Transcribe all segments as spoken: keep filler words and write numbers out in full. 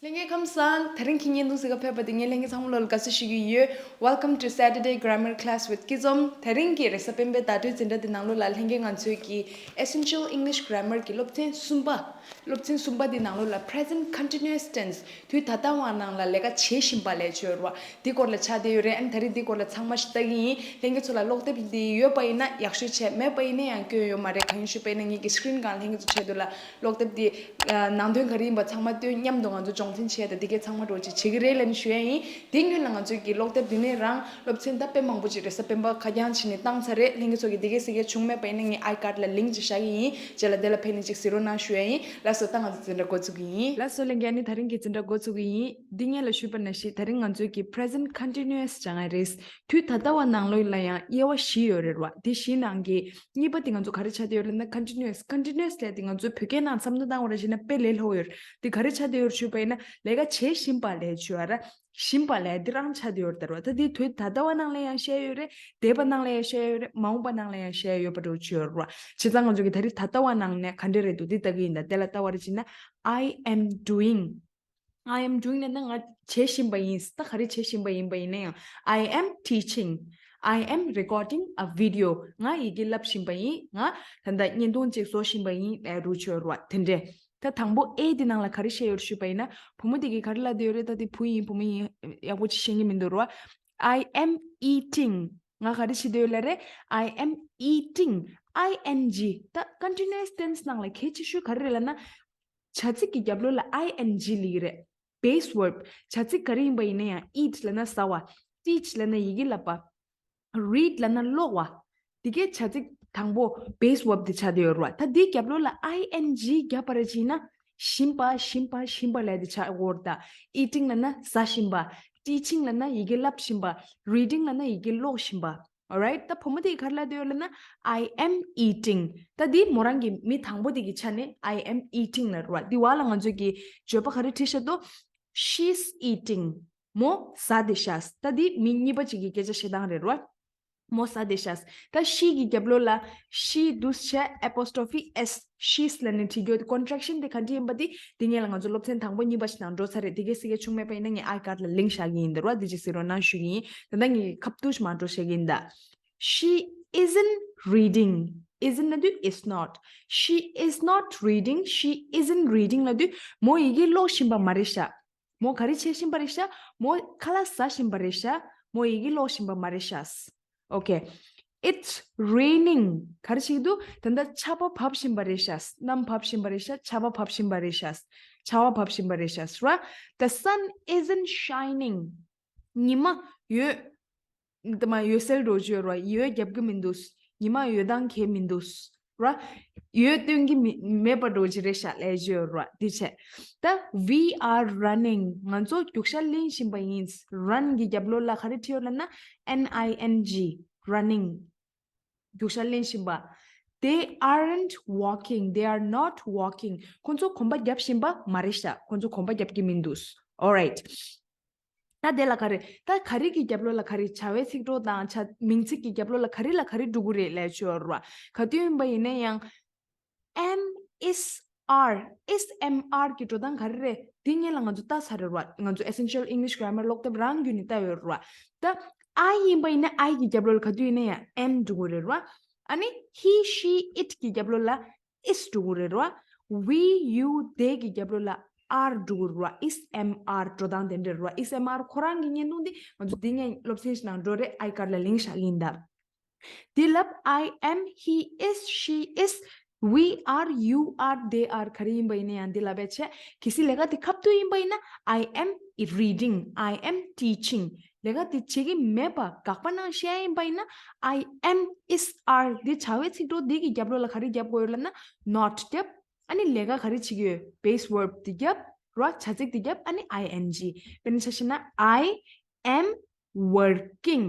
ལྷན་རྒྱས་ཁམས་བཟང་། དེ་རིང་གི་བརྙན་ཐུང་གཟིགས་ག་ཕེབས་པ་དེ་ངས་ལྷན་རྒྱས་ཚང་མ་ལོ་ལ་དགའ་བསུ་ཞུ་གི་ཡོད། Welcome to Saturday Grammar Class with Kizom. དེ་རིང་གི་རེས་གཟའ་སྤེན་པའི་བརྡ་སྤྲོད་འཛིན་གྲྭ་འདི་ནང་ལོགས་ལ་ལྷན་རྒྱས་ང་ཚོའི་གི་Essential English Grammar གི་སློབ་ཚན་གསུམ་པ། སློབ་ཚན་གསུམ་པ་འདི་ནང་ལོགས་ལ་Present Continuous Tense དུས་ད་ལྟ་བ་ནང་ལ་ལས་ཀ་བྱེད་བཞིན་པ་ལབ་ཡས་ཡོད་རེད་བ། འདི་སྐོར་ལ་ཆགས་བསྡད་ཡོད་རེད། ཨ་ནི་ད་རེས་འདི་སྐོར་ལ་ཚང་མ་ཞིག་ལྟ་གི་ཡིན། ལྷན་རྒྱས་ཚོ་ལ་ཀློག་དེབ་འདི་ཡོད་པ་ཡིན་ན་ཡག་ཤོས་བྱས། མེད་པ་ཡིན་ན་ཡང་སྐྱོན་ཡོད་མ་རེད། གང་ཡིན་ཞུས་པ་ཡིན་ན་ངེད་ཀྱི་screen སྒང་ལྷན་རྒྱས་ཚོ་ཆེད་དུ་ལ་ཀློག་དེབ་འདི་ནང་དོན་ག་རེ་ཡིན་པ་ཚང་མ་སྟོན། མཉམ་དུ་ང་ཚོ་སྦྱོང་ཚན་བྱས་དང་འདི་གས་ཚང་མ་འགྲོ་ཅིག་བྱེད་ཀྱི་རེད་ལབ་ནས་ཞུ་ཡ་ཡིན། དེ་སྔོན་ལ་ང་ཚོའི་གི་ཀློག་དེབ་འདི་ནས་རང་སློབ་ཚན་ད་དཔེ་མང་པོ་ཅིག་རེས་གཟའ་སྤེན་པ་ཁ་རྐྱང་བྱས་ནས་བཏང་ཚར་རེད། ལྷན་རྒྱས་ཚོ་གི་འདི་གས་ཟེར་མཁན་བྱུང་མེད་པ་ཡིན་ན་ངས་iCard ལ་link ཅིག་བཞག་གི་ཡིན། རྗེས་ལ་དེ་ལ་ཕེབས་ནས་ཅིག་གཟིགས་རོགས་གནང་ཞུ་ཡ་ཡིན། ལགས་སོ། ད་ང་ཚོ་འཛིན་གྲྭ་འགོ་ཚུགས་ཀྱི་ཡིན། ལགས་སོ་ལྷན་རྒྱས། ཨ་ནི་ད་རིང་གི་འཛིན་གྲྭ་འགོ་ཚུགས་ཀྱི་ཡིན། འདི་སྔོན་ལ་ཞུས་པ་ནང་བཞིན་ད་རིང་ང་ཚོའི་གི་Present Continuous སྦྱང་ཡ་རེད། དུས་ད་ལྟ་བ་ནང་ལོགས་ལ་ཡང་དབྱེ་བ་བཞི་ཡོད་རེད་བ། དེ་བཞི་ནང་གི་གཉིས་པ་དེ་ང་ཚོ་ག་རེ་ཆགས་བསྡད་ཡོད་ལབ་ན། Continuous. Continuous ལབ་དེ་ང་ཚོའི་བོད་སྐད་ནང་བསམ་བློ་བཏང་བ་རེད་བྱས་ན་དཔེ་ལས་སླ་པོ་ཡོད་རེད། དེ་ག་རེ་ཆགས་བསྡད་ཡོད་ཞུས་པ་ཡིན་ན་ལས་ཀ་བྱེད་བཞིན་པ་ལབ་ཡས་ཡོད་རེད། བཞིན་པ་ལབ་ཡས་དེ་རང་ཆགས་བསྡད་ཡོད་རེད་ད་ར་བ། ད་དེ་དུས་ད་ལྟ་བ་ནང་ལ་ཡང་བཤད་ཡོད་རེད། འདས་པ་ནང་ལ་ཡང་བཤད་ཡོད་རེད། མ་འོངས་པ་ནང་ལ་ཡང་བཤད་ཡོད་པ་འདྲ་བོ་ཅིག་ཡོད་རེད་བ། བྱས་ཙང་ང་ཚོ་གི་ད་རེས་ད་ལྟ་བ་ནང་ནས་ག་འདྲ་རེད་འདུག་འདི་ལྟ་གི་ཡིན་ད། དེ་ལ་ལྟ་བ་རེད་བྱས་ན། I am doing. I am doing ལབ་ན་ང་བྱེད་བཞིན་པ་ཡིན། ད་ག་རེ་བྱེད་བཞིན་པ་ཡིན་པ་ཡིན་ན་ཡང་། I am teaching. I am recording a video. ང་ཡི་གེ་བསླབ་བཞིན་པ་ཡིན། ང་ད་ལྟ་བརྙན་ཐུང་ཅིག་བཟོ་བཞིན་པ་ཡིན་ལབ་ཡས་འདྲ་བོ་ཅིག་ཡོད་རེད་བ། དེ་འདྲས། ད་དང་པོ་A དེ་ནང་ལ་ག་རེ་བཤད་ཡོད་ཞུས་པ་ཡིན་ན། བུ་མོ་དེ་གིས་ག་རེ་ལབ་བསྡད་ཡོད་རེད། ད་དེ་བུ་ཡིན་བུ་མོ་ཡིན་ཡག་པོ་ཅིག་ཤེས་ཀྱི་མི་འདུག་ར། I am eating. ང་ག་རེ་བྱེད་བསྡད་ཡོད་ལབ་རེད། I am eating. I N G. ད་Continuous Tense ནང་ལ་གལ་ཆེ་ཤོས་ག་རེ་རེད་ལབ་ན། བྱ་ཚིག་གི་རྒྱབ་ལོགས་ལ་I N G སླེབས་ཀྱི་རེད། Base verb. བྱ་ཚིག་ག་རེ་ཡིན་པ་ཡིན་ན་ཡང་། Eat ལབ་ན་ཟ་བ། Teach ལབ་ན་ཡི་གེ་བསླབ་པ། Read ལབ་ན་ཀློག་པ། དེ་གའི་བྱ་ཚིག་དང་པོ་base verb དེ་ཆགས་བསྡད་ཡོད་རེད་བ། ད་དེའི་རྒྱབ་ལོགས་ལ I N G བརྒྱབ་པ་རེད་བྱས་ན། བཞིན་པ་བཞིན་པ་བཞིན་པ་ལབ་དེ་ཆགས་ཡོད་རེད་ད། Eating ལབ་ན་ཟ་བཞིན་པ། Teaching ལབ་ན་ཡི་གེ་བསླབ་བཞིན་པ། Reading ལབ་ན་ཡི་གེ་ཀློག་བཞིན་པ། Alright. ད་བུ་མོ་དེས་ག་རེ་ལབ་བསྡད་ཡོད་ལབ་ན། I am eating. ད་འདི་མོ་རང་གི་མི་དང་པོ་དེ་གི་ཆ་ནས་I am eating ལབ་རེད་བ། འདི་བར་ལ་ང་ཚོས་ཀྱི་བརྗོད་པ་ག་རེ་བྲིས་བཞག་འདུག She's eating. མོ་ཟ་བསྡད་ཤག་ད་འདི་མི་གཉིས་པ་ཅིག་གི་སྐད་ཆ་བཤད་སྟངས་རེད་རེད་བ། མོ་ཟ་བསྡད་ཤག་ད་she གི་རྒྱབ་ལོགས་ལ་she འདུག་བྱས་apostrophe S, she's ལབ་ནས་བྲིས་རྒྱུ་དེ་contraction དེ་ག་འདྲ་ཡིན་པ་དེ་དེ་སྔོན་ལ་ང་ཚོ་སློབ་ཚན་དང་པོ་གཉིས་པ་ཞིག་ནང་འགྲོ་ཚར་རེད། དེ་གའི་གཟིགས་མཁན་བྱུང་མེད་པ་ཡིན་ན་ངས་iCard ལ་link བཞག་གི་ཡིན་ད་ར་བ། དེ་ཅིག་གཟིགས་རོགས་གནང་ཞུ་གི་ཡིན། ད་ལྟ་ངས་ཁ་བསྡུ་ཞིག་མར་འགྲོ་བཤད་ཀྱི་ཡིན་ད། She isn't reading. Isn't ལབ་དུས་is not. She is not reading. She isn't reading ལབ་དུས་མོ་ཡི་གེ་ཀློག་བཞིན་པ་མ་རེད་ཤག་མོ་ག་རེ་བྱེད་བཞིན་པ་རེད་ཤག་མོ་ཁ་ལག་ཟ་བཞིན་པ་རེད་ཤག་མོ་ཡི་གེ་ཀློག་བཞིན་པ་མ་རེད་ཤག Okay. It's raining. ག་རེ་བྱེད་ཀྱི་འདུག་ད་ལྟ་ཆར་པ་བབས་བཞིན་པ་རེད་ཤག་གནམ་བབས་བཞིན་པ་རེད་ཤག་ཆར་པ་བབས་བཞིན་པ་རེད་ཤག་ཆར་པ་བབས་བཞིན་པ་རེད་ཤག་ར། The sun isn't shining. ཉི་མ་འོད། དེ་མ་འོད་གསལ་འདྲ་བོ་ཅིག་ཡོད་ར། འོད་རྒྱབ་ཀྱི་མི་འདུག་ཉི་མ་འོད་མདངས་འཁྱེར་མི་འདུག་ར། འོད་སྟོན་གྱི་མི་མེད་པ་འདྲ་བོ་ཅིག་རེད་ཤག་ལབ་ཀྱི་ཡོད་ར། འདི་བྱས། ད་we are running. ང་ཚོ་རྒྱུག་ཤར་ལེན་བཞིན་པ་ཡིན། Run གི་རྒྱབ་ལོགས་ལ་ག་རེ་བྲིས་ཡོད་ལབ་ན། N I N G. Running. རྒྱུག་ཤར་ལེན་བཞིན་པ། They aren't walking. They are not walking. ཁོང་ཚོ་གོམ་པ་རྒྱབ་བཞིན་པ་མ་རེད་ཤག་ཁོང་ཚོ་གོམ་པ་རྒྱབ་ཀྱི་མི་འདུག Alright. ད་དེ་ལ་ག་རེ། ད་ག་རེ་གི་རྒྱབ་ལོགས་ལ་ག་རེ། བྱ་བའི་ཚིག་གྲོགས་དང་བྱ་མིང་ཚིག་གི་རྒྱབ་ལོགས་ལ་ག་རེ་ལ་ག་རེ་འགྲོ་གི་རེད་ལབ་ཀྱི་ཡོད་ར། ག་དུས་ཡིན་པ་ཡིན་ན་ཡང་am, is, are. Is, am, are གི་འགྲོ་སྟངས་ག་རེ་རེད། དེ་སྔོན་ལ་ང་ཚོ་ལྟ་ཚར་རེད་ར། ང་ཚོ་Essential English Grammar ཀློག་དེབ་རང་བརྒྱུད་ནས་ལྟ་ཡོད་ར། ད་I ཡིན་པ་ཡིན་ན་I གི་རྒྱབ་ལོགས་ལ་ག་དུས་ཡིན་ན་ཡང་am འགྲོ་གི་རེད་ར། ཨ་ནི་he, she, it གི་རྒྱབ་ལོགས་ལ is འགྲོ་གི་རེད་ར། We, you, they གི་རྒྱབ་ལོགས་ལ་are འགྲོ་གི་རེད་ར། Is, am, are འགྲོ་སྟངས་དེ་འདྲ་རེད་ར། Is, am, are ཁོ་རང་གི་བརྙན་ཐུང་འདི་ང་ཚོ་འདི་སྔོན་སློབ་ཚན་ཞིག་ནང་འགྲོ་རེད། iCard ལ་link བཞག་གི་ཡིན་ད། དེ་ལབ། I am, he is, she is, we are, you are, they are ག་རེ་ཡིན་པ་ཡིན་ན་ཡང་འདི་ལབ་པ་བྱས། གལ་སྲིད་ལས་ཀ་དེ་ཁ་བསྡུ་ཡིན་པ་ཡིན་ན། I am reading. I am teaching. ལས་ཀ་དེ་བྱེད་ཀྱི་མེད་པ་དགག་པ་གནང་བཤད་ཡིན་པ་ཡིན་ན། I am, is, are འདི་བྱ་བའི་ཚིག་གྲོགས་འདི་གི་རྒྱབ་ལོགས་ལ་ག་རེ་རྒྱབ་དགོས་ཡོད་ལབ་ན། not རྒྱབ། ཨ་ནི་ལས་ཀ་ག་རེ་བྱེད་ཀྱི་ཡོད། Base verb དེ་རྒྱབ་ར། བྱ་ཚིག་དེ་རྒྱབ། ཨ་ནི་I N G དཔེར་ན་ཆ་བཞག་ན། I am working.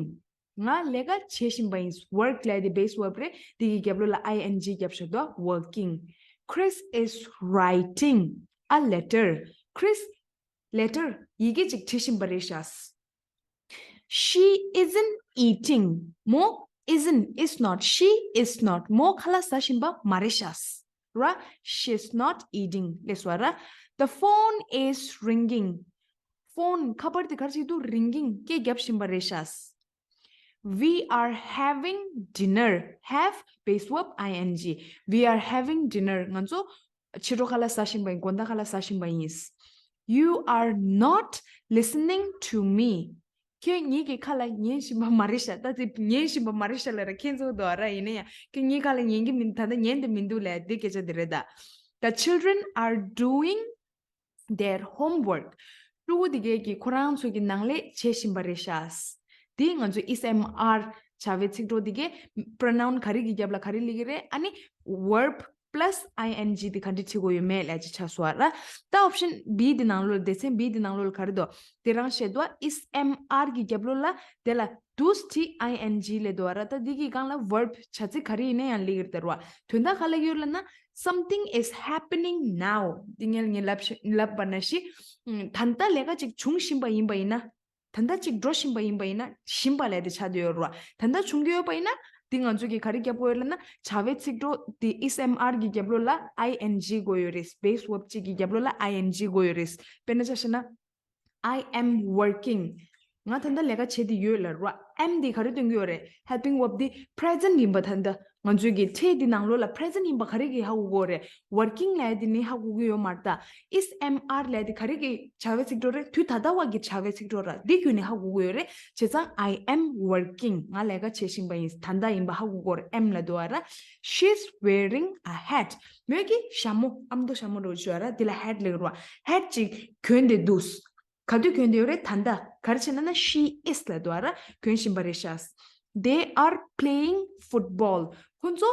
ང་ལས་ཀ་བྱེད་བཞིན་པ་ཡིན། Work ལབ་དེ་base verb རེད། དེ་གི་རྒྱབ་ལོགས་ལ་I N G རྒྱབ་བཞག་འདུག Working. Chris is writing a letter. Chris letter ཡི་གེ་ཅིག་བྲིས་བཞིན་པ་རེད་ཤག She isn't eating. མོ་isn't, is not, she is not. མོ་ཁ་ལག་ཟ་བཞིན་པ་མ་རེད་ཤག་ར། She's not eating. ལགས་སོ་ར། The phone is ringing. Phone, ཁ་པར་དེ་ག་རེ་བྱེད་འདུག ringing, སྐད་རྒྱབ་བཞིན་པ་རེད་ཤག We are having dinner. Have base verb ing. We are having dinner. ང་ཚོ་ཕྱི་དྲོ་ཁ་ལག་ཟ་བཞིན་པ་ཡིན། དགོང་དག་ཁ་ལག་ཟ་བཞིན་པ་ཡིན། You are not listening to me. ཁྱོད་ངེད་ཀྱི་ཁ་ལ་ཉན་བཞིན་པ་མ་རེད་ཤག་ད་དེ་ཉན་བཞིན་པ་མ་རེད་ཤག་ལབ་ར། ཁྱེད་ཚོ་འདུག་ར། ཡིན་ན་ཡང་ཁྱོད་ངའི་ཁ་ལ་ཉན་གྱི་མི་འདུག་ད་ལྟ་ཉན་དེ་མི་འདུག་ལབ་དེ་སྐད་ཆ་དེ་རེད་ད། The children are doing their homework. ཕྲུ་གུ་དེ་གས་ཀྱིས་ཁོ་རང་ཚོ་གི་ནང་ལས་བྱེད་བཞིན་པ་རེད་ཤག་དེ་ང་ཚོ་is am are བྱ་བའི་ཚིག་གྲོགས་དེ་གས་pronoun ག་རེ་གི་རྒྱབ་ལ་ག་རེ་སླེབས་ཀྱི་རེད། ཨ་ནི་verb plus ing དེ་ག་འདྲ་བྲིས་དགོས་ཡོད་མེད་ལབ་ཅིག་ཆགས་སོང་བ་ར། ད་option B དེ་ནང་ལོགས་ལ། སྡེ་ཚན་B དེ་ནང་ལོགས་ལ་ག་རེ་འདུག་དེ་རང་བཤད་འདུག is am are གི་རྒྱབ་ལོགས་ལ་དེ་ལ་does བྲིས་ing སླེབས་འདུག་ར། ད་འདི་གི་སྒང་ལ་verb བྱ་ཚིག་ག་རེ་ཡིན་ན་ཡང་སླེབས་ཀྱི་རེད་ད་ར། དོན་དག་ག་ལབ་ཀྱི་ཡོད་ལབ་ན། Something is happening now. འདི་ངས་ངས་ལབ་ཤ་ལབ་པ་ནང་བཞིན། ཨུམ། ད་ལྟ་ལས་ཀ་ཅིག་བྱུང་བཞིན་པ་ཡིན་པ་ཡིན་ན། ད་ལྟ་ཅིག་འགྲོ་བཞིན་པ་ཡིན་པ་ཡིན་ན། བཞིན་པ་ལབ་དེ་ཆགས་བསྡད་ཡོད་རེད་བ། ད་ལྟ་བྱུང་གི་ཡོད་པ་ཡིན་ན། འདི་ང་ཚོ་གིས་ག་རེ་རྒྱབ་དགོས་ཡོད་ལབ་ན། བྱ་བའི་ཚིག་གྲོགས་འདི་is am are གི་རྒྱབ་ལོགས་ལ་ing དགོས་ཡོད་རེད། base verb གཅིག་གི་རྒྱབ་ལོགས་ལ་ing དགོས་ཡོད་རེད། དཔེར་ན་ཆ་བཞག་ན། I am working. ང་ད་ལྟ་ལས་ཀ་བྱེད་དེ་ཡོད་ལབ་ར། am འདི་ག་རེ་སྟོན་གྱི་ཡོད་རེད། helping verb འདི་present ཡིན་པ། ད་ལྟ་ང་ཚོའི་གི་ཕྲད་འདི་ནང་ལོགས་ལ་present ཡིན་པ་ག་རེ་གི་ཧ་གོ་གི་ཡོད་རེད། working ལབ་ཡ་འདི་ནི་ཧ་གོ་གི་ཡོད་མ་རེད་ད། is am are ལབ་ཡ་འདི་ག་རེ་གི་བྱ་བའི་ཚིག་གྲོགས་རེད། དུས་ད་ལྟ་བ་གི་བྱ་བའི་ཚིག་གྲོགས་ར། འདི་ཁྱོན་ནས་ཧ་གོ་གི་ཡོད་རེད། བྱས་ཙང་I am working. ང་ལས་ཀ་བྱེད་བཞིན་པ་ཡིན། ད་ལྟ་ཡིན་པ་ཧ་གོ་གི་ཡོད་རེད། am ལབ་འདུག་བ་ར། She's wearing a hat. མོས་ཀྱིས་ཞྭ་མོ། ཨ་མདོ་ཞྭ་མོ་འདྲ་བོ་ཅིག་ཡོད་ར། འདི་ལ་hat ལབ་ཀྱི་རེད་བ། hat ཅིག་གྱོན་བསྡད་འདུག་ག་དུས་གྱོན་བསྡད་ཡོད་རེད། ད་ལྟ། ག་རེ་བྱས་ན་ན། she is ལབ་འདུག་བ་ར། གྱོན་བཞིན་པ་རེད་ཤག They are playing football. ཁོ་ཚོ་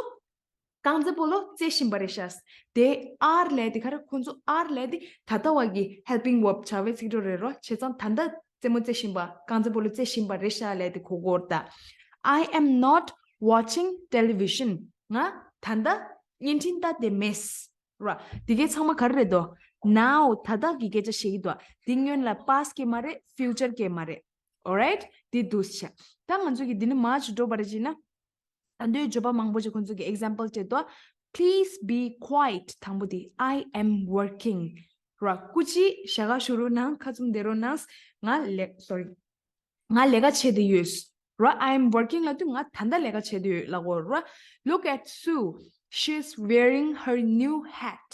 རྐང་རྩེད་སྤོ་ལོ་རྩེ་བཞིན་པ་རེད་ཤག They are ལབ་དེ་ག་རེ། ཁོ་ཚོ་are ལབ་དེ་ད་ལྟ་བ་གི་helping verb བྱ་བའི་ཚིག་གྲོགས་རེད་རོ། བྱས་ཙང་ད་ལྟ་རྩེད་མོ་རྩེ་བཞིན་པ། རྐང་རྩེད་སྤོ་ལོ་རྩེ་བཞིན་པ་རེད་ཤག་ལབ་དེ་གོ་གི་ཡོད་རེད་ད། I am not watching television. ང་ད་ལྟ་བརྙན་འཕྲིན་ལྟ་བསྡད་མེད། ར། འདི་གའི་ཚང་མ་ག་རེ་རེད་དོ། now ད་ལྟ་གི་སྐད་ཆ་བཤད་ཀྱི་འདུག་འདི་སྔོན་ལ་past སྐད་མ་རེད། future སྐད་མ་རེད། alright འདི་འདུག་བྱས། ད་ང་ཚོ་གི་འདི་ནས་མར་ཅིག་འགྲོ་བ་རེད་བྱས་ན། ད་འདོད་བརྗོད་པ་མང་པོ་ཅིག་ཁོང་ཚོ་གི་example སྤྲད་འདུག Please be quiet. དང་པོ་དེ། I am working. ར། སྐུ་མཁྱེན་ཞལ་ཁ་བཞུགས་རོགས་གནང་། ཁ་བཙུམ་བསྡད་རོགས་གནང་། ང་ལས། sorry. ང་ལས་ཀ་བྱེད་དེ་ཡོད། ར། I am working ལབ་དུས་ང་ད་ལྟ་ལས་ཀ་བྱེད་དེ་ཡོད་ལབ་དགོས་ར། Look at Sue. She's wearing her new hat.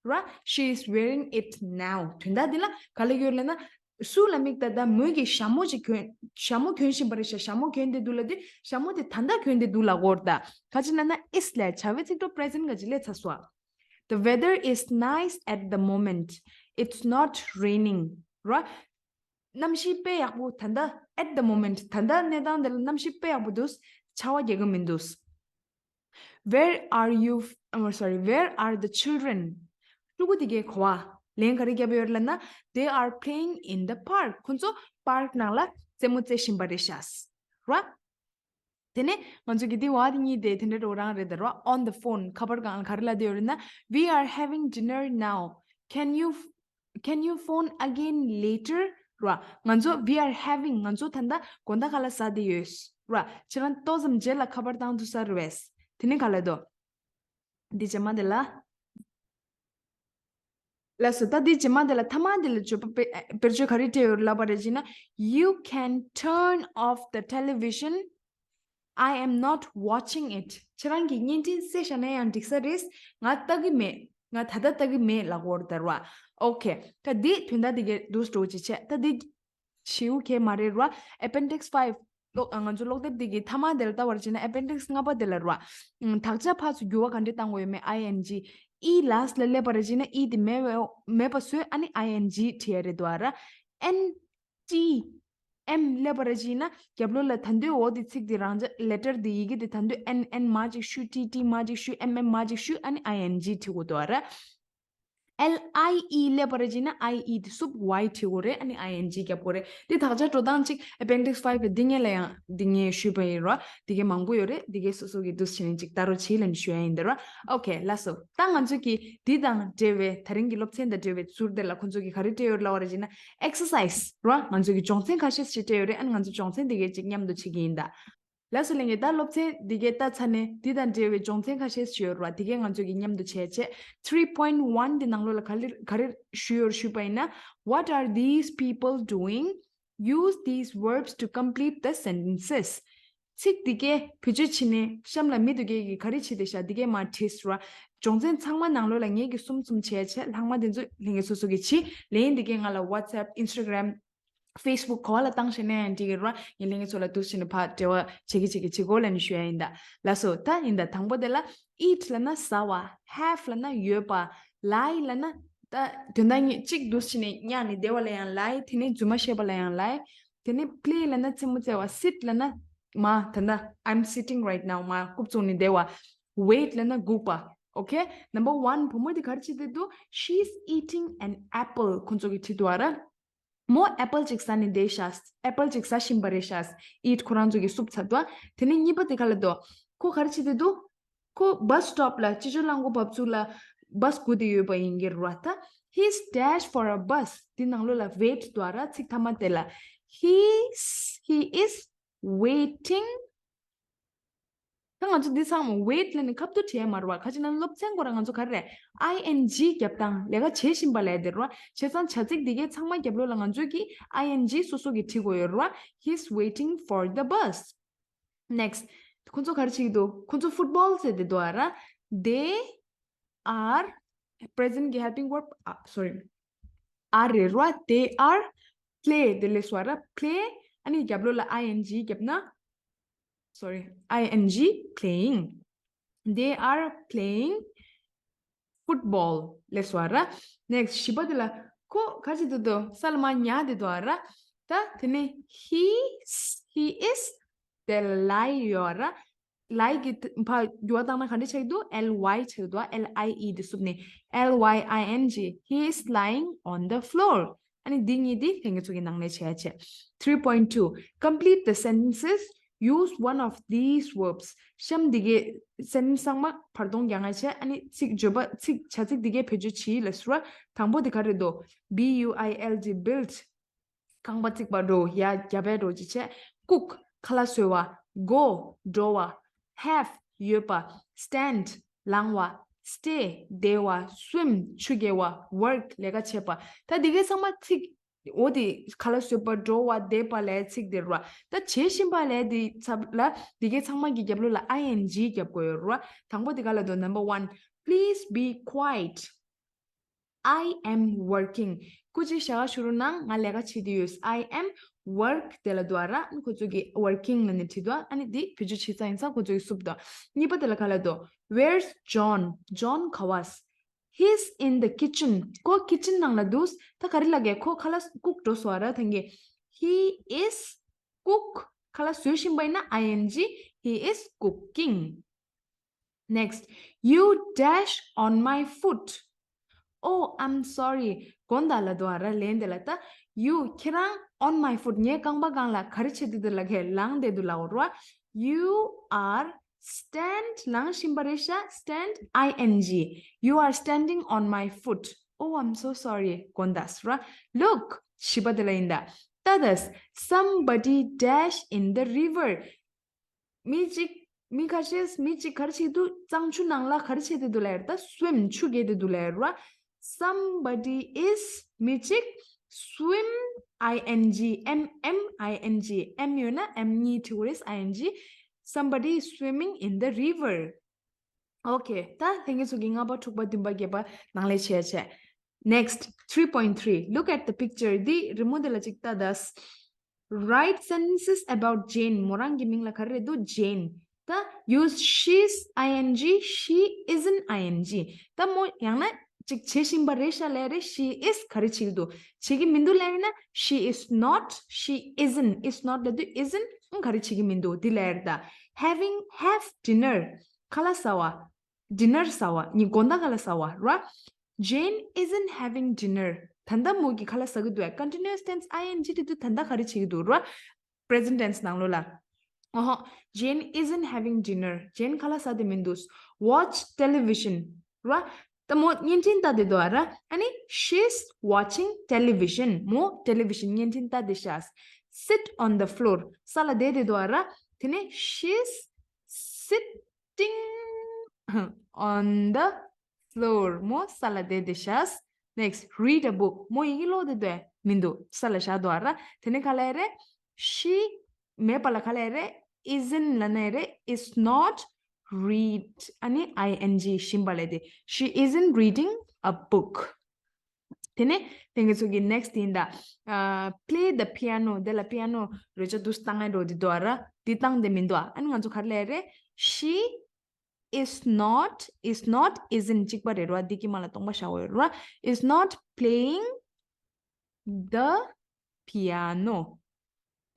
ར། She is wearing it now. དོན་དག་འདི་ལ་ག་ལ་ཡོད་ལབ་ན། སུ་ལ་དམིགས་ད་ལྟ་མོས་ཀྱིས་ཞྭ་མོ་ཅིག་གྱོན། ཞྭ་མོ་གྱོན་བཞིན་པ་རེད་ཤག་ཞྭ་མོ་གྱོན་བསྡད་འདུག་ལབ་དུས་ཞྭ་མོ་དེ་ད་ལྟ་གྱོན་བསྡད་འདུག་ལབ་དགོས་ར་ད། ག་ཅི་ལབ་ན་is ལས་བྱ་བའི་ཚིག་གྲོགས་present ག་ཅི་སླེབས་ཚར་སོང་། The weather is nice at the moment. It's not raining. ར། གནམ་གཤིས་དཔེ་ཡག་པོ་ད་ལྟ། at the moment ད་ལྟ་གནས་སྟངས་འདི་ལ་གནམ་གཤིས་དཔེ་ཡག་པོ་འདུག་ཆར་པ་རྒྱག་གི་མི་འདུག Where are you? Oh, sorry. Where are the children? ཕྲུ་གུ་དེ་གའི་ག་པར། ལན་ག་རེ་བརྒྱབ་ཡོད་ལབ་ན། They are playing in the park. ཁོ་ཚོ་park ནང་ལ་རྩེད་མོ་རྩེ་བཞིན་པ་རེད་ཤག་ར། དེ་ནས་ང་ཚོ་གི་འདི་བ་དེ་གཉིས་དེ་དེ་འདྲ་འདྲ་བོ་རང་རེད་ད་ར། On the phone ཁ་པར་སྒང་ལ་ག་རེ་ལབ་བསྡད་ཡོད་རེད་ན། We are having dinner now. Can you, can you phone again later? ར། ང་ཚོ་we are having ང་ཚོ་ད་ལྟ་དགོང་དག་ཁ་ལག་ཟ་བསྡད་ཡོད། ར། ཁྱེད་རང་ཏོག་ཙམ་རྗེས་ལ་ཁ་པར་བཏང་ཐུབ་ས་རེད་པས། དེ་ནས་ག་ལབ་འདུག་འདི་རྗེས་མ་དེ་ལ། ལགས་སོ། ད་འདི་རྗེས་མ་དེ་ལ་ཐ་མ་དེ་ལ་བརྗོད་པ་དཔེ་དཔེར་བརྗོད་ག་རེ་སྤྲད་ཡོད་ལབ་པ་རེད་ཅེ་ན། You can turn off the television. I am not watching it. ཁྱེད་རང་གིས་བརྙན་འཕྲིན་བསད་བཞག་ན་ཡང་འགྲིག་ས་རེད། ང་ལྟ་གི་མེད། ང་ད་ལྟ་ལྟ་གི་མེད་ལབ་དགོས་རེད་ད་ར། Okay ད་འདི་དོན་དག་འདི་གའི་འདུག་སེ་འགྲོ་ཅིག་བྱས། ད་འདི་ཞེའུ་གས་མ་རེད་ར། Appendix five ཀློག་ང་ཚོ་ཀློག་དེབ་འདི་གི་ཐ་མ་དེ་ལ་ལྟ་བ་རེད་ཅེ་ན། Appendix ལྔ་པ་དེ་ལ་ར། དག་ཆ་ཕར་ཚུར་འགྱུར་བ་ག་འདྲས་བཏང་དགོས་ཡོད་མེད། ing ཨི་last ལ་སླེབས་པ་རེད་ཅེ་ན། ཨི་དེ་མེད་པ་མེད་པ་བཟོས། ཨ་ནི་ing བྲིས་ཡ་རེད་འདུག་ར། N T M སླེབས་པ་རེད་ཅེ་ན། རྒྱབ་ལོགས་ལ་ད་འདོད་འོ་དེ་ཚིག་དེ་རང་འཇགས། letter དེ་ཡི་གེ་དེ་ད་འདོད་N N མ་ཅིག་བཤུས། T T མ་ཅིག་བཤུས། M M མ་ཅིག་བཤུས། ཨ་ནི་ing བྲིས་དགོས་འདུག་ར། L I E སླེབས་པ་རེད་ཅེ་ན། I E དེ་བསུབས། Y བྲིས་དགོས་རེད། ཨ་ནི་ing བརྒྱབ་དགོས་རེད། དེ་དག་ཆ་འགྲོ་སྟངས་ཅིག Appendix five ལ་འདི་ངས་ལ་ཡང་འདི་ངས་ཞུས་པ་ཡིན་ར། འདི་གའི་མང་པོ་ཡོད་རེད། འདི་གའི་སོ་སོ་གི་འདུག་སེ་བྱས་ནས་ཅིག་ལྟ་རོགས་བྱེད་ལབ་ནས་ཞུ་ཡ་ཡིན་ད་ར། Okay ལགས་སོ། ད་ང་ཚོ་གི་འདི་དང་འབྲེལ་བའི་ད་རིང་གི་སློབ་ཚན་དང་འབྲེལ་བའི་ཟུར་དེ་ལ་ཁོང་ཚོ་གི་ག་རེ་སྤྲད་ཡོད་ལབ་པ་རེད་ཅེ་ན། Exercise ར། ང་ཚོ་གི་སྦྱོང་ཚན་ཁ་ཤས་ཤིག་སྤྲད་ཡོད་རེད། ཨ་ནི་ང་ཚོ་སྦྱོང་ཚན་འདི་གའི་ཅིག་མཉམ་དུ་བྱེད་ཀྱི་ཡིན་ད། ལགས་སོ་ལྷན་རྒྱས། ད་སློབ་ཚན་འདི་གའི་ལྟ་ཚར་ནས་འདི་དང་འབྲེལ་བའི་སྦྱོང་ཚན་ཁ་ཤས་ཤིག་ཡོད་རེད་བ། འདི་གའི་ང་ཚོ་གི་མཉམ་དུ་བྱས་བྱས། Three point one འདི་ནང་ལོགས་ལ་ག་ལེར་ག་རེ་ཞུས་ཡོད་ཞུས་པ་ཡིན་ན། What are these people doing? Use these verbs to complete the sentences. ཚིག་འདི་གའི་བེད་སྤྱོད་བྱས་ནས་གཤམ་ལ་མི་འདི་གའི་གིས་ག་རེ་བྱས་བསྡད་ཤག་འདི་གའི་མར་བྲིས་ར། སྦྱོང་ཚན་ཚང་མ་ནང་ལོགས་ལ་ངེད་ཀྱིས་གསུམ་གསུམ་བྱས་བྱས། ལྷག་མ་དེ་ཚོ་ལྷན་རྒྱས་སོ་སོ་གིས་བྱེད། ལན་འདི་གའི་ང་ལ་WhatsApp, Instagram, Facebook ག་བ་ལ་བཏང་ཤེས་ན་ཡང་འགྲིག་གི་ར། ངས་ལྷན་རྒྱས་ཚོ་ལ་འདུག་སེ་བྱས་ནས་ཕར་འབྲེལ་བ་བྱེད་ཀྱི་བྱེད་ཀྱི་བྱེད་དགོས་ལབ་ནས་ཞུ་ཡ་ཡིན་ད། ལགས་སོ། ད་ཡིན་ད། དང་པོ་དེ་ལ་eat ལབ་ན་ཟ་བ། have ལབ་ན་ཡོད་པ། lie ལབ་ན་ད་དོན་དག་གཉིས། གཅིག་འདུག་སེ་བྱས་ནས་བསྙལ་ནས་བསྡད་པ་ལ་ཡང་lie། དེ་ནས་རྫུན་མ་བཤད་པ་ལ་ཡང་lie། དེ་ནས་play ལབ་ན་རྩེད་མོ་རྩེ་བ། sit ལབ་ན་མར། ད་ལྟ་I'm sitting right now མར་རྐུབ་བཙུགས་ནས་བསྡད་པ། wait ལབ་ན་སྒུག་པ། Okay, number one བུ་མོ་དེ་ག་རེ་བྱེད་བསྡད་འདུག She's eating an apple. ཁོ་ཚོ་གིས་བྲིས་འདུག་ཨ་ར། མོ་apple གཅིག་ཟ་ནས་བསྡད་ཤག apple གཅིག་ཟ་བཞིན་པ་རེད་ཤག eat ཁོ་རང་ཚོ་གིས་བསུབས་ཚར་འདུག་དེ་ནས་གཉིས་པ་དེ་ག་ལ་འདུག་ཁོ་ག་རེ་བྱེད་བསྡད་འདུག་ཁོ་bus stop ལ་སྤྱི་སྤྱོད་རླངས་འཁོར་བབས་ཚུགས་ལ་bus སྒུག་བསྡད་ཡོད་པ་ཡིན་གྱི་རེད་བ། ད་he's dash for a bus འདི་ནང་ལོགས་ལ་wait འདུག་ཨ་ར། ཚིག་མཐའ་མ་དེ་ལ། He's, he is waiting. ད་ང་ཚོ་འདི་ཚང་མ་wait ལབ་ནས་ཁ་བསྡུར་བྱས་མ་རེད་བ། ག་ཅི་ན་སློབ་ཚན་སྐོར་ང་ཚོ་ག་རེ་རེད། ing རྒྱབ་སྟངས། ལས་ཀ་བྱེད་བཞིན་པ་ལབ་དེ་རེད་བ། བྱས་ཙང་བྱ་ཚིག་འདི་གའི་ཚང་མ་རྒྱབ་ལོགས་ལ་ང་ཚོ་གིས་ing སོ་སོ་གིས་བྲིས་དགོས་ཡོད་རེད་བ། He's waiting for the bus. Next. ཁོ་ཚོ་ག་རེ་བྱེད་ཀྱི་འདུག་ཁོ་ཚོ་football རྩེ་བསྡད་འདུག་ཨ་ར། They are, present གི་helping verb, ཨ། sorry, are རེད་ར། They are play དེ་ལས་སོ་ཨ་ར། play ཨ་ནི་རྒྱབ་ལོགས་ལ་ing བརྒྱབ་ན། sorry, ing playing. They are playing football ལབ་སོང་ཨ་ར། Next བཞི་པ་དེ་ལ་ཁོ་ག་རེ་བྱེད་འདུག་ས་ལ་མར་ཉལ་བསྡད་འདུག་ཨ་ར། ད་དེ་ནས་he is, he is དེ་ལ་lie ཡོད་ཨ་ར། lie གི་ཕར་འགྱུར་བ་བཏང་ན་ག་འདྲ་ཆགས་ཀྱི་འདུག L Y ཆགས་ཀྱི་འདུག L I E དེ་བསུབས་ནས། L Y I N G, he is lying on the floor. ཨ་ནི་འདི་གཉིས་འདི་ལྷན་རྒྱས་ཚོ་གིས་ནང་ལས་བྱས་བྱས། Three point two. Complete the sentences. Use one of these verbs. གཤམ་འདི་གའི་སེན་ཊེན་སི་ཚང་མ་བར་སྟོང་རྒྱག་ཡ་བྱས། ཨ་ནི་ཚིག་བརྗོད་པ། ཚིག་བྱ་ཚིག་འདི་གའི་བེད་སྤྱོད་བྱེད་ལབ་སོང་ར། དང་པོ་དེ་ག་རེ་འདུག B U I L D, build. རྐང་པ་བརྩིགས་པ་འདྲ་བོ། ཡར་རྒྱབ་པ་འདྲ་བོ་ཅིག་བྱས། cook ཁ་ལག་བཟོ་བ། go འགྲོ་བ། have ཡོད་པ། stand ལངས་བ། stay བསྡད་པ། swim ཆུ་རྐྱལ་བ། work ལས་ཀ་བྱེད་པ། ད་འདི་གའི་ཚང་མ་ཚིག་འོ་དེ་ཁ་ལག་བཟོ་བ། འགྲོ་བ། བསྡད་པ་ལབ་ཚིག་དེ་རེད་བ། ད་བྱེད་བཞིན་པ་ལབ་དེ་ཚབ་ལ་འདི་གའི་ཚང་མ་གི་རྒྱབ་ལོགས་ལ་I N G རྒྱབ་དགོས་ཡོད་རེད་བ། དང་པོ་དེ་ག་ལ་འདུག Number one, please be quiet. I am working. སྐུ་མཁྱེན་ཞལ་ཁ་བཞུགས་རོགས་གནང་། ང་ལས་ཀ་བྱེད་དུ་ཡོད། I am work དེ་ལ་འདུག་ཨ་ར། ཁོ་ཚོ་གིས་working ལབ་ནས་བྲིས་འདུག་ཨ་ནི་འདི་བེད་སྤྱོད་བྱེད་ས་ཡིན་ཙང་ཁོ་ཚོ་གིས་བསུབས་འདུག་གཉིས་པ་དེ་ལ་ག་ལ་འདུག Where's John? John ག་བ། He's in the kitchen. ཁོ་kitchen ནང་ལ་འདུག་ད་ག་རེ་ལབ་ཀྱི། ཁོ་ཁ་ལག་cook འགྲོ་སོང་ཨ་ར། ཐང་གི He is cook. ཁ་ལག་བཟོ་བཞིན་པ་ཡིན་ན་I N G, he is cooking. Next, you dash on my foot. Oh, I'm sorry. དགོངས་དག་ལབ་འདུག་ཨ་ར། ལན་དེ་ལ་ད། you ཁྱེད་རང་on my foot ངའི་རྐང་པ་སྒང་ལ་ག་རེ་བྱེད་དུ་འདུག་ལབ་ཀྱི། ལངས་བསྡད་འདུག་ལབ་འོ་ར། you are stand ལངས་བཞིན་པ་རེད་ཤག stand I N G. You are standing on my foot. Oh, I'm so sorry. དགོངས་དག་ར། Look བཞི་པ་དེ་ལ་ཡིན་ད། ལྟ་དང་། Somebody dash in the river. མི་གཅིག་མི་ཁ་ཤས། མི་གཅིག་ག་རེ་བྱེད་འདུག་གཙང་ཆུ་ནང་ལ་ག་རེ་བྱེད་དེ་འདུག་ལབ་ཡ་རེད་ད། swim ཆུ་རྐྱལ་དེ་འདུག་ལབ་ཡ་རེད་བ། Somebody is མི་གཅིག swim I N G, M M I N G, M ཡོད་ན་M གཉིས་བྲི་དགོས་རེད། I N G. Somebody is swimming in the river. Okay, ད་ལྷན་རྒྱས་ཚོ་གིས་ལྔ་པ་དྲུག་པ་བདུན་པ་བརྒྱད་པ་ནང་ལས་བྱས་བྱས། Next, three point three. Look at the picture. འདི་རི་མོ་འདི་ལ་ཅིག་ལྟ་དང་། Write sentences about Jane. མོ་རང་གི་མིང་ལ་ག་རེ་རེད་འདུག Jane. ད་use she's I N G, she isn't I N G. ད་མོ་ཡང་ན་ཅིག་བྱེད་བཞིན་པ་རེད་ཤག་ལབ་རེད། she is ག་རེ་བྱེད་ཀྱི་འདུག་བྱེད་ཀྱི་མི་འདུག་ལབ་ཡིན་ན། she is not, she isn't, is not ལབ་དུས་isn't ག་རེ་བྱེད་ཀྱི་མི་འདུག་འདི་ལབ་ཡ་རེད་ད། Having, have dinner. ཁ་ལག་ཟ་བ། dinner ཟ་བ། ནི་དགོང་དག་ཁ་ལག་ཟ་བ་ར། Jane isn't having dinner. ད་ལྟ་མོ་གིས་ཁ་ལག་ཟ་གི་འདུག་ཨ། Continuous tense I N G དེ་དུས་ད་ལྟ་ག་རེ་བྱེད་ཀྱི་འདུག་ར། Present tense ནང་ལོགས་ལ། ཨོ་ཧོ། Jane isn't having dinner. Jane ཁ་ལག་ཟ་དེ་མི་འདུག Watch television ར། ད་མོ་བརྙན་འཕྲིན་ལྟ་དེ་འདུག་ཨ་ར། ཨ་ནི། She's watching television. མོ་television བརྙན་འཕྲིན་ལྟ་དེ་ཤག Sit on the floor. ས་ལ་བསྡད་དེ་འདུག་ཨ་ར། དེ་ནས་she's sitting on the floor. མོ་ས་ལ་བསྡད་དེ་ཤག Next, read a book. མོ་ཡི་གེ་ཀློག་དེ་འདུག་མི་འདུག་ས་ལ་བཞག་འདུག་ཨ་ར། དེ་ནས་ག་ལ་ཡ་རེད། She མེད་པ་ལ་ག་ལ་ཡ་རེད། Isn't ལ་ན་ཡ་རེད། Is not read. ཨ་ནི་I N G བཞིན་པ་ལས་དེ། She isn't reading a book. དེ་ནས་དེང་གི་ཚོ་གི་next ཡིན་ད། ཨ། Play the piano. དེ་ལ་པི་ཡ་ནོ་རོལ་ཆ་འདུག་སེ་བཏང་ཡ་འགྲོ་དེ་འདུག་ཨ་ར། དེ་བཏང་དེ་མི་འདུག་ཨ། ཨ་ནི་ང་ཚོ་ག་རེ་ལ་ཡ་རེད། She is not, is not, isn't གཅིག་པ་རེད་ར། འདི་གི་མ་ལ་སྟོང་པ་བཞག་འོས་ར། Is not playing the piano.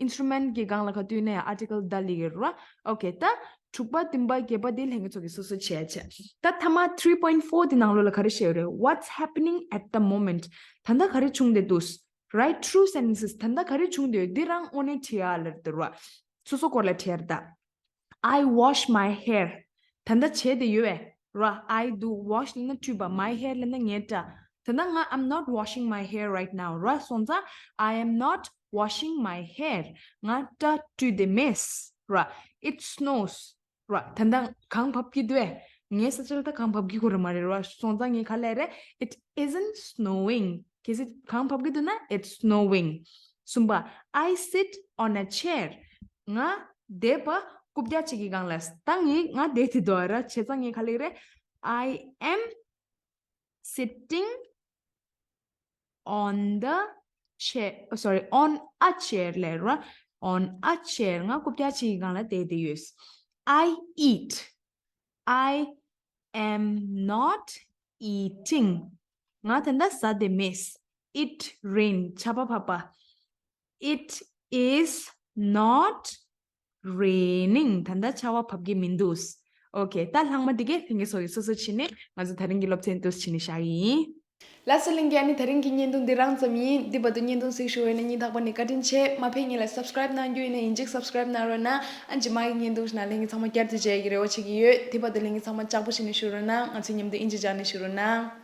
Instrument གི་སྒང་ལ་ག་དུས་ནས་article the ལི་གི་ར། Okay, ད་དྲུག་པ་བདུན་པ་བརྒྱད་པ་འདི་ལྷན་རྒྱས་ཚོ་གི་སོ་སོ་བྱས་བྱས། ད་ཐ་མ་three point four འདི་ནང་ལོགས་ལ་ག་རེ་བཤད་ཡོད་རེད། What's happening at the moment? ད་ལྟ་ག་རེ་བྱུང་བསྡད་འདུག Write true sentences. ད་ལྟ་ག་རེ་བྱུང་བསྡད་ཡོད་འདི་རང་དངོས་གནས་བྲིས་ཡ་ལ་རེད་ར། སོ་སོ་སྐོར་ལ་བྲིས་ཡ་རེད་ད། I wash my hair. ད་ལྟ་བྱས་ཏེ་ཡོད་པས་ར། I do wash ལབ་ན་བཀྲུས་པ། My hair ལབ་ན་ངའི་སྐྲ། ད་ལྟ་ང་I'm not washing my hair right now ར། སོང་ཙང་I am not washing my hair. ང་སྐྲ་བཀྲུས་ཏེ་མེད་ར། It snows ར། ད་ལྟ་གངས་བབས་ཀྱི་འདུག་པས། ངའི་ས་ཆ་ལ་ད་གངས་བབས་ཀྱི་ཁོ་ར་མ་རེད་ར། སོང་ཙང་ངས་ག་ལ་ཡ་རེད། It isn't snowing. གལ་སྲིད་གངས་བབས་ཀྱི་འདུག་ན་it's snowing. གསུམ་པ། I sit on a chair. ང་བསྡད་པ་རྐུབ་བཀྱག་གཅིག་གི་སྒང་ལ། ད་ངས་ང་བསྡད་དེ་འདུག་ཨ་ར། བྱས་ཙང་ངས་ག་ལ་ཡ་རེད། I am sitting on the chair, oh, sorry, on a chair ལབ་ར། On a chair. ང་རྐུབ་བཀྱག་གཅིག་གི་སྒང་ལ་བསྡད་དེ་ཡོད། I eat. I am not eating. ང་ད་ལྟ་ཟ་དེ་མེད། It rain. ཆར་པ་བབས་པ། It is not raining. ད་ལྟ་ཆར་པ་བབས་ཀྱི་མི་འདུག Okay, ད་ལྷག་མ་འདི་གས་ལྷན་རྒྱས་ཚོ་གི་སོ་སོ་བྱས་ནས་ང་ཚོ་དེ་རིང་གི་སློབ་ཚན་འདུག་སེ་བྱས་ནས་བཞག་གི་ཡིན། ལགས་སོ་ལྷན་རྒྱས། ཨ་ནི་དེ་རིང་གི་བརྙན་ཐུང་འདི་རང་ཙམ་ཡིན། འདི་བར་དུ་བརྙན་ཐུང་གཟིགས་ཞུ་བ་ཡིན་ན་སྙིང་ཐག་པ་ནས་བཀའ་དྲིན་ཆེ། མ་ཕེབས་སྔོན་ལ་subscribe གནང་རྒྱུ་ཡིན་ན་ཡིན་གཅིག་subscribe གནང་རོགས་གནང་། ཨ་རྗེས་མ་གི་བརྙན་ཐུང་ཞིག་ནང་ལྷན་རྒྱས་ཚང་མ་བསྐྱར་དུ་མཇལ་གྱི་རེ་བ་བྱེད་ཀྱི་ཡོད། དེ་བར་དུ་ལྷན་རྒྱས་ཚང་མ་ལྕགས་པོ་བྱས་ནས་བཞུགས་རོགས་གནང་། ང་ཚོའི་མཉམ་དུ་དབྱིན་ཇི་སྦྱངས་ནས་བཞུགས་རོགས་གནང་།